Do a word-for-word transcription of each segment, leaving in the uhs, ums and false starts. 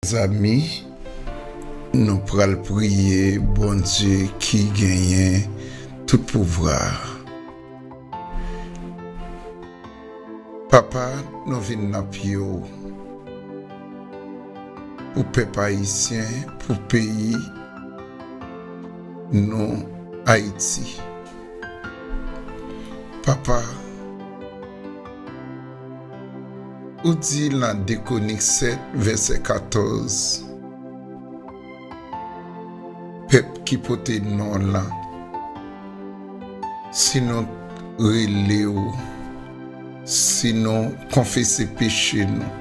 Mezanmi, nou pral priye Bondye ki genyen tout pouvwa. Papa, nou vin nan pye w pou pèp ayisyen, pou peyi nou, Ayiti. Papa, ou di nan de Kwonik sèt, vèsè katòz, pèp ki pote non w lan, si nou rele w, si nou konfese peche nou,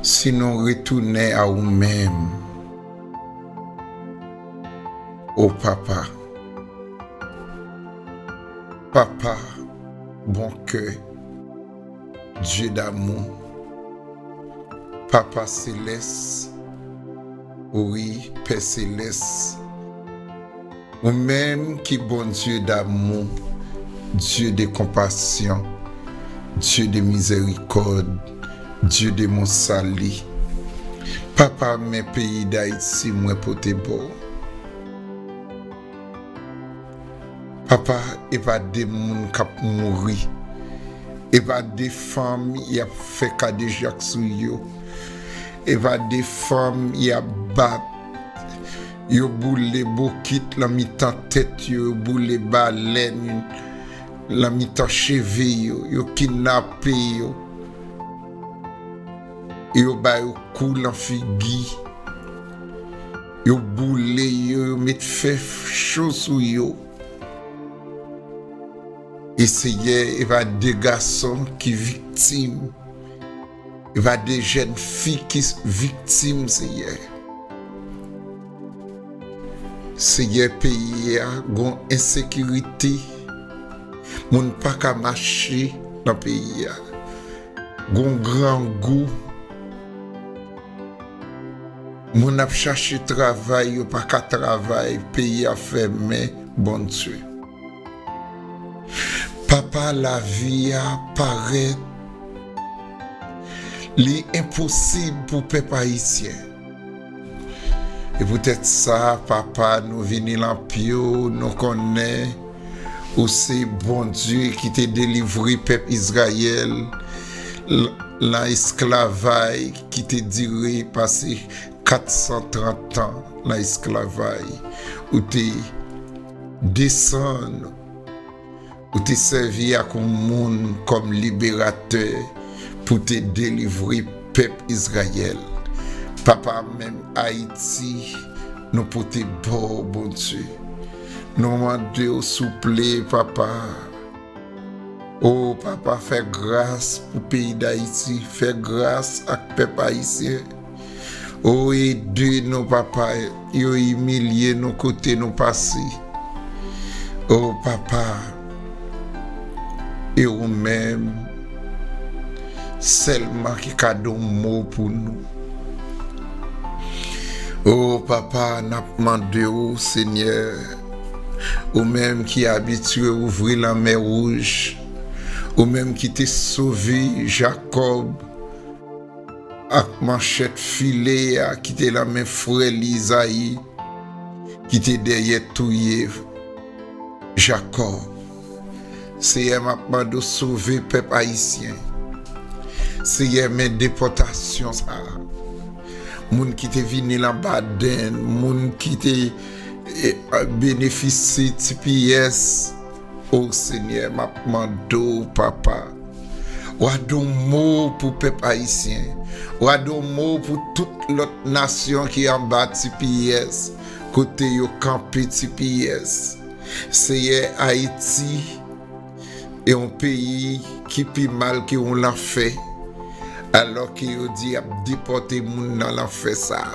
si nou retounen a ou menm, o Papa, Papa bon kè, Dye damou, Papa selès, wi, Pè selès, ou menm ki Bondye damou, Dye de konpasyon, Dye de mizèrikòd, Dye de mon sali. Papa, men peyi Dayiti mwen pote ba w. Papa, e pa de moun k ap mouri. E pa de fanm y ap fè kadejak sou yo. E pa de fanm y ap bat. Yo boule bokit lan mitan tèt yo, yo boule balèn lan mitan cheve yo, yo kidnape yo. Yo ba yo kou lan figi. Yo boule yo, yo met fè cho sou yo. E Seyè, e pa de gason ki viktim. E pa de jèn fi ki viktim, Seyè. Seyè, peyi a gon ensekirite. Moun pa ka mache nan peyi a. Gon grangou. Moun ap chache travay, yo pa ka travay, peyi a fèmen, Bondye. Papa, lavi a parèt, li enposib pou pèp ayisyen. E poutèt sa, Papa, nou vini lan pye w, nou konnen ou se Bondye ki te delivre pèp Izrayèl l-, lan esklavay ki te dire pase kat san trant an lan esklavay. Ou te desann, ou te sèvi ak yon moun kòm liberatè pou te delivre pèp Izrayèl. Papa, menm Ayiti, nou pote ba w, Bondye. Nou mande w, souple, Papa. O Papa, fè gras pou peyi Dayiti, fè gras ak pèp ayisyen. O, ede nou, Papa, yo imilye nou kote nou pase. O, Papa, e ou menm sèlman ki ka di yon mo pou nou. O, Papa, n ap mande w, Senyè, ou menm ki abitye ouvri lanmè wouj, ou menm ki te sove Jakòb ak manchèt file a ki te lan men frè li Izayi, ki te dèyè touye Jakòb. Seyè, m ap mande w sove pèp ayisyen. Seyè, men depòtasyon sa a. Moun ki te vini lan Baden, moun ki te, e, benefisye T P S, o Senyè, m ap mande w, Papa, w a di yon mo pou pèp ayisyen. W a di yon mo pou tout lòt nasyon ki anba T P S, kote yo kanpe T P S. Seyè, Ayiti e yon peyi ki pi mal ke yon lanfè, alò ke yo di y ap depòte moun nan lanfè sa a.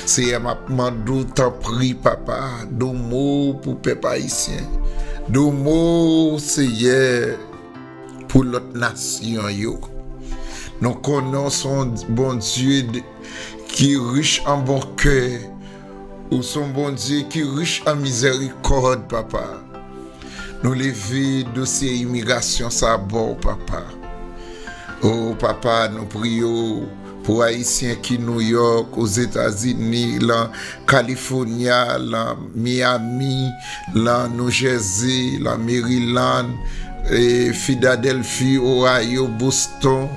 Seyè, m ap mande w, tanpri, Papa, di yon mo pou pèp ayisyen. Di yon mo, Seyè, pou lòt nasyon yo. Nou konnen w se yon Bondye de, ki rich an bon kè. Ou se yon Bondye ki rich an mizèrikòd, Papa. Nou leve dosye imigrasyon sa ba w, Papa. O, Papa, nou priye w pou Ayisyen ki Nouyòk, Ozetazini, lan California, lan Miami, lan New Jersey, lan Maryland, e Philadelphia, Ohio, Boston,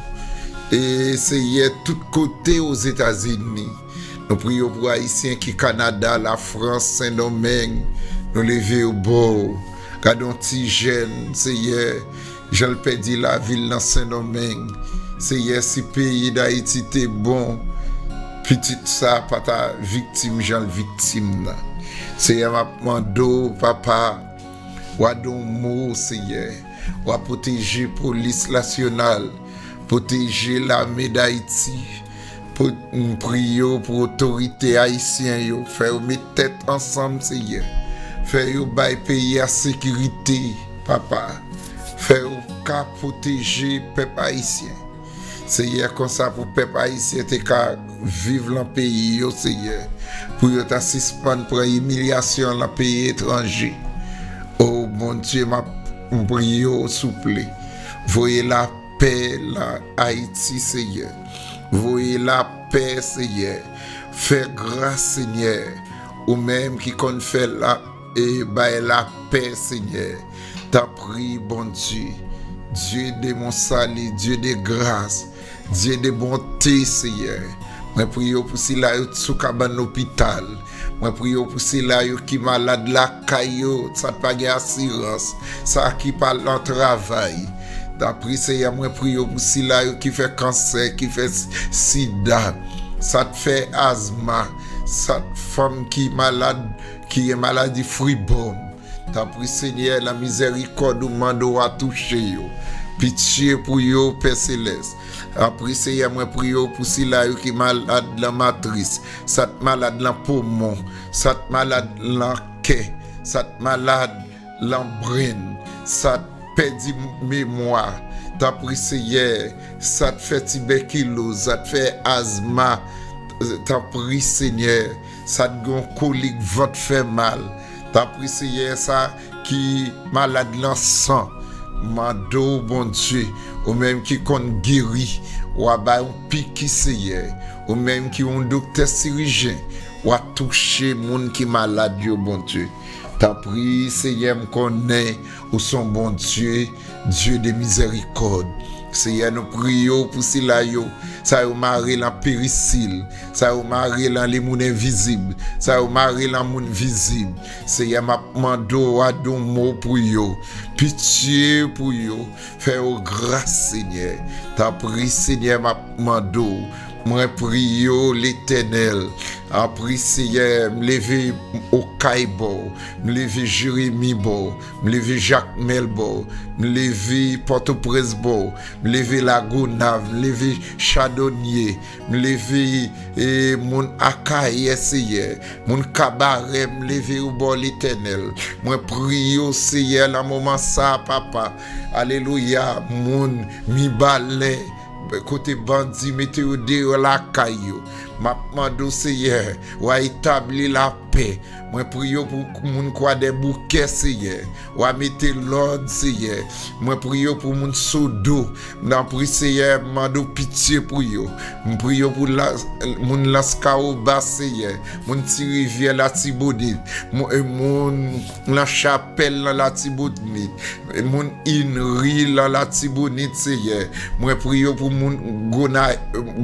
e Seyè, tout kote Ozetazini. Nou priye w pou Ayisyen ki Kanada, Lafrans, Sendomeng. Nou leve yo ba w. Gade yon ti jèn, Seyè, jan l pèdi lavi l nan Sendomeng. Seyè, si peyi Dayiti te bon, pitit sa pa ta viktim jan l viktim nan. Seyè, m ap mande w, Papa, w a di yon mo, Seyè. W a pwoteje polis nasyonal, pwoteje lame Dayiti. Pou, m priye w pou otorite ayisyen yo, fè yo met tèt ansanm, Seyè. Fè yo bay peyi a sekirite, Papa. Fè yo ka pwoteje pèp ayisyen. Seyè, konsa pou pèp ayisyen te ka viv lan peyi yo, Seyè. Pou yo ta sispann pran imilyasyon lan peyi etranje. O Bondye, m ap, m priye w, souple. Voye lapè lan Ayiti, Seyè. Voye lapè, Seyè. Fè gras, Senyè. Ou menm ki konn fè la, e bay lapè, Senyè. Tanpri, Bondye. Dieu de mon salut, Dieu de grâce, Dieu de bonté, Seyè. Mwen priye w pou sila yo t sou kabann lopital. Mwen priye w pou sila yo ki malad lakay yo, sa t pa gen asirans, sa ki pa lan travay. Tanpri, Seyè, mwen priye w pou sila yo ki fè kansè, ki fè s-, sida, sa t fè azma, sa t fanm ki malad, ki gen maladi fribòm. Tanpri, Senyè, nan mizèrikòd ou, mande w a touche yo. Pitye pou yo, Pè Selès. Tanpri, Seyè, mwen priye w pou sila yo ki malad lan matris, sa t malad lan pomon, sa t malad lan kè, sa t malad lan brenn, sa t pèdi memwa. Tanpri, Seyè, sa t fè tibèkiloz, sa t fè azma. Tanpri, Senyè, sa t gen yon kolik vant fè mal. Tanpri, Seyè, sa ki malad lan san. Mande w, Bondye, ou menm ki konn geri, w a bay yon piki, Seyè. Ou menm ki yon doktè sirijen, w a touche moun ki malad yo, Bondye. Tanpri, Seyè, m konnen ou se yon Bondye, Dieu de miséricorde. Seyè, nou priye w pou sila yo, sa yo mare lan perisil, sa yo mare lan lemoun envizib, sa yo mare lan moun vizib. Seyè, m ap mande w a di yon mo pou yo. Pitye pou yo. Fè yo gras, Senyè. Tanpri, Senyè, m ap mande w. Mwen priye w, Letènèl. Tanpri, Seyè, m leve Okay ba w. M leve Jeremi ba w. M leve Jakmèl ba w. M leve Pòtoprens ba w. M leve Lagonav. M leve Chadonye. M leve, e, moun Akayè, Seyè. Moun Kabarè, m leve yo ba w, Letènèl. Mwen priye w, Seyè, nan moman sa a, Papa. Alelouya. Moun Mibalè, kote bandi mete yo deyò lakay yo. M ap mande w, Seyè, w a etabli lapè. Mwen priye w pou moun Kwadèboukè, Seyè. W a mete lòd, Seyè. Mwen priye w pou moun Sodo. Tanpri, Seyè, m mande w pitye pou yo. M priye w pou la, moun Laskawobas, Seyè. Moun Ti Rivyè, Latibonit. Moun, e, moun lan Chapèl, lan Latibonit. Moun Inri, lan Latibonit, Seyè. Mwen priye w pou moun Gona-,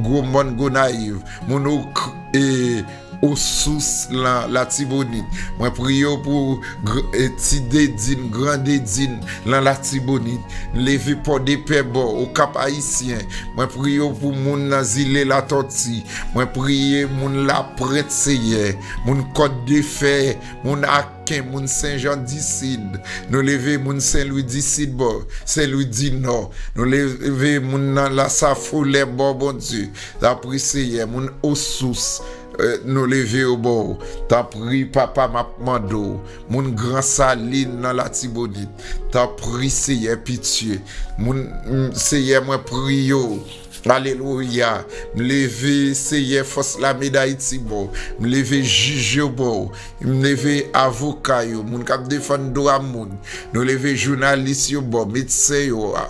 Gwo Mòn, Gonayiv. Moun Ok-, e, Osous, lan Latibonit. Mwen priye w pou gr-, e, Ti Dedin, Gran Dedin, lan Latibonit. M leve Pòdepè ba w, Okap Ayisyen. Mwen priye w pou moun nan Zile Latòti. Mwen priye moun Laprent, Seyè. Moun Kòtdefè, moun Aken, moun Senjan disid. Nou leve moun Senlwi disid ba w, Senlwi dinò. Nou leve moun nan Lasafolè ba w, Bondye. Tanpri, Seyè, moun Osous, e, nou leve yo ba w. Tanpri, Papa, m ap mande w. Moun Gran Salin nan Latibonit. Tanpri, Seyè, pitye. Moun, m, Seyè, mwen priye w. Alelouya. M leve, Seyè, fòs lame Dayiti ba w. M leve jij yo ba w. M leve avoka yo, moun k ap defann dwa moun. Nou leve jounalis yo ba w, medsen yo. A,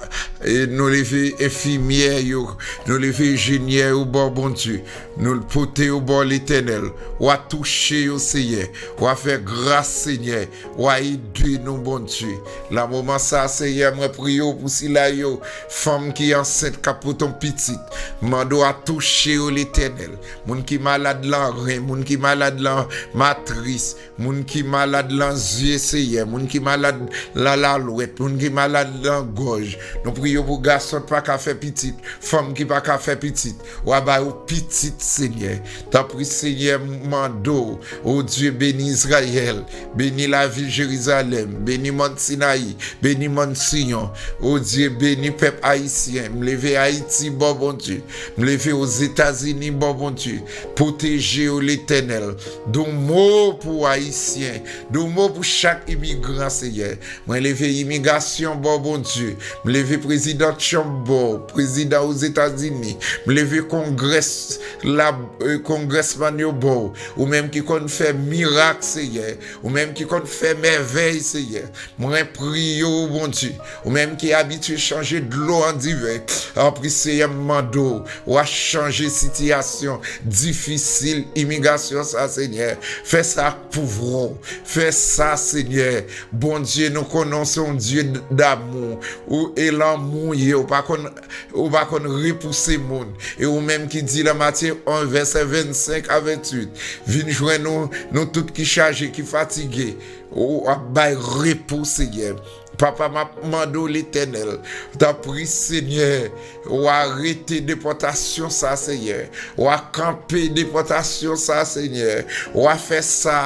e nou leve enfimyè yo. Nou leve enjenyè yo ba w, Bondye. Nou pote yo ba w, Letènèl. W a touche yo, Seyè. W a fè gras, Senyè. W a ede nou, Bondye. Nan moman sa a, Seyè, mwen priye w pou sila yo, fanm ki ansent k ap pote yon pitit. Mande w a touche yo, Letènèl. Moun ki malad lan ren, moun ki malad lan matris, moun ki malad lan zye, Seyè, moun ki malad lan lalwèt, moun ki malad lan gòj. Nou priye w pou gason k pa ka fè pitit, fanm ki pa ka fè pitit. W a ba yo pitit, Senyè. Tanpri, Senyè, m mande w, o Dye, beni Izrayèl, beni lavil Jerizalèm, beni mòn Sinayi, beni mòn Siyon. O Dye, beni pèp ayisyen. M leve Ayiti ba w, Bondye. M leve Ozetazini ba w, Bondye. Pwoteje yo, Letènèl. Di yon mo pou Ayisyen. Di yon mo pou chak imigran, Seyè. Mwen leve imigrasyon ba w, Bondye. M leve prezidan Trump ba w, prezidan Ozetazini. M leve kongrès la, e, kongrèsmann yo ba w. Ou menm ki konn fè mirak, Seyè. Ou menm ki konn fè mèvèy, Seyè. Mwen priye w, Bondye. Ou menm ki abitye chanje dlo an diven. Tanpri, Seyè, m mande w. W a chanje sitiyasyon difisil imigrasyon sa, Senyè. Fè sa ak pouvwa w. Fè sa, Senyè. Bondye, nou konnen w se yon Dye d-, damou. Ou e lanmou w ye. Ou pa konn, ou pa konn repouse moun. E ou menm ki di nan Matye yonn, vèsè vennsenk a venntuit, vin jwenn nou, nou tout ki chaje, ki fatige. Ou ap bay repo, Senyè. Papa, m ap mande w, Letènèl, tanpri, Senyè, w a arete depòtasyon sa, Senyè. W a kanpe depòtasyon sa, Senyè. W a fè sa,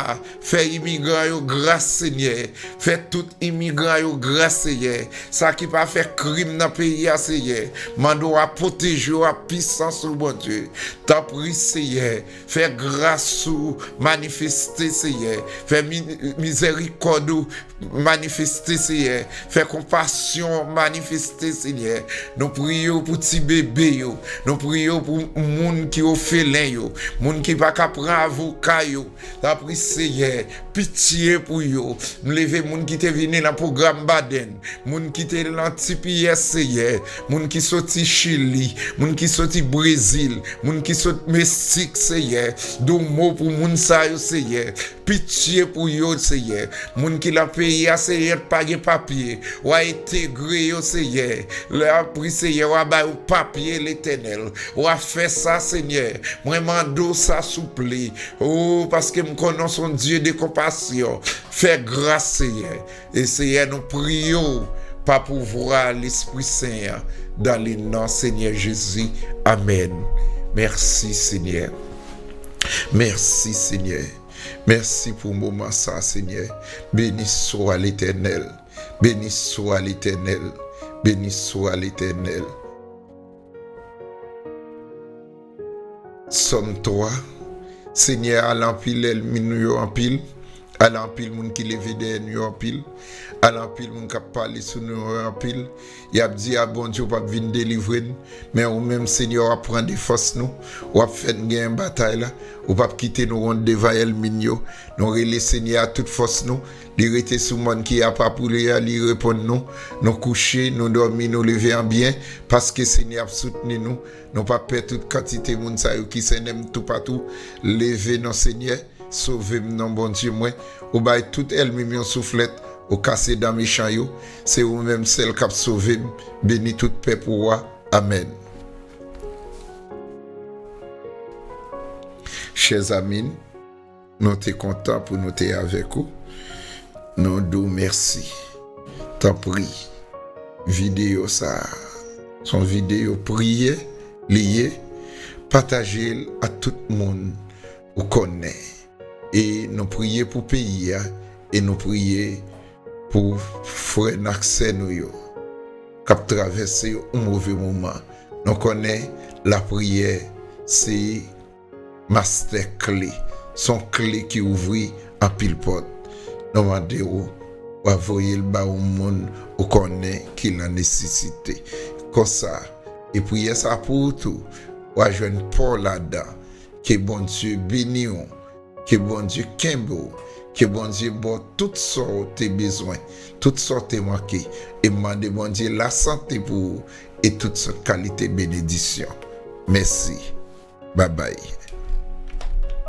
fè imigran yo gras, Senyè. Fè tout imigran yo gras, Seyè. Sa ki pa fè krim nan peyi a, Seyè. Mande w a pwoteje yo ak pisans ou, Bondye. Tanpri, Seyè, fè gras ou manifeste, Seyè. Fè mi-, mizèrikòd ou manifeste, Seyè. Fè konpasyon manifeste, Senyè. Nou priye w pou ti bebe yo. Nou priye w pou moun ki ofelen yo. Moun ki pa ka pran avoka yo. Tanpri, Seyè, pitye pou yo. M leve moun ki te vini nan pwogram Biden. Moun ki te nan T P S, Seyè. Moun ki soti Chili. Moun ki soti Brezil. Moun ki sot Meksik, Seyè. Di yon mo pou moun sa yo, Seyè. Pitye pou yo, Seyè. Moun ki nan peyi a, Seyè, pa gen papye. W a entegre yo, Seyè. Tanpri, Seyè, w a ba yo papye, Letènèl. W a fè sa, Senyè. Mwen mande w sa, souple. O, paske m konnen w se yon Dye de konpasyon. Fè gras, Seyè. E Seyè, nou priye w pa pouvwa Lespri Sen an, dan le non Senyè Jezi. Amèn. Mèsi, Senyè. Mèsi, Senyè. Mèsi pou moman sa, Senyè. Beni swa Letènèl. Beni swa Letènèl. Beni swa Letènèl. Sòm twa. Senyè, ale anpil ènmi nou yo anpil. Ale anpil moun ki leve dèyè nou yo anpil. Ale anpil moun k ap pale sou nou yo anpil. Y ap di, "A, Bondye, w p ap vin delivre n." Men ou menm, Senyè, w ap pran defans nou. W ap fè n genyen batay la. Ou p ap kite nou wont devan ènmi n yo. Nou rele Senyè a tout fòs nou. Li rete sou mòn ki apa pou li a, li reponn nou. Nou kouche, nou dòmi, nou leve an byen, paske Senyè ap soutni nou. Nou p ap pè tout kantite moun sa yo ki sènen m toupatou. Leve non, Senyè, sove m non, Bondye mwen. Ou bay tout ènmi m yon souflèt, ou kase dan mechan yo. Se ou menm sèl k ap sove m. Beni tout pèp ou a. Amèn. Chè zanmi n, nou te kontan pou nou te avèk ou. Nou di w mèsi. Tanpri, videyo sa a, se yon videyo priyè li ye. Pataje l ak tout moun ou konnen. E nou priye pou peyi a, e nou priye pou frè n ak sè nou yo k ap travèse yon move moman. Nou konnen lapriyè se mastè kle. Se yon kle ki ouvri anpil pòt. Nou mande w, w a voye l ba yon moun ou konnen ki nan nesesite. Konsa, E priyè sa pou ou tou, w a jwenn pa w ladan. Ke Bondye beni w, ke Bondye kenbe w, ke Bondye ba w tout sa w te bezwen, tout sa w te manke. E m mande Bondye lasante pou ou e tout sòt kalite benedisyon. Mèsi. Babay.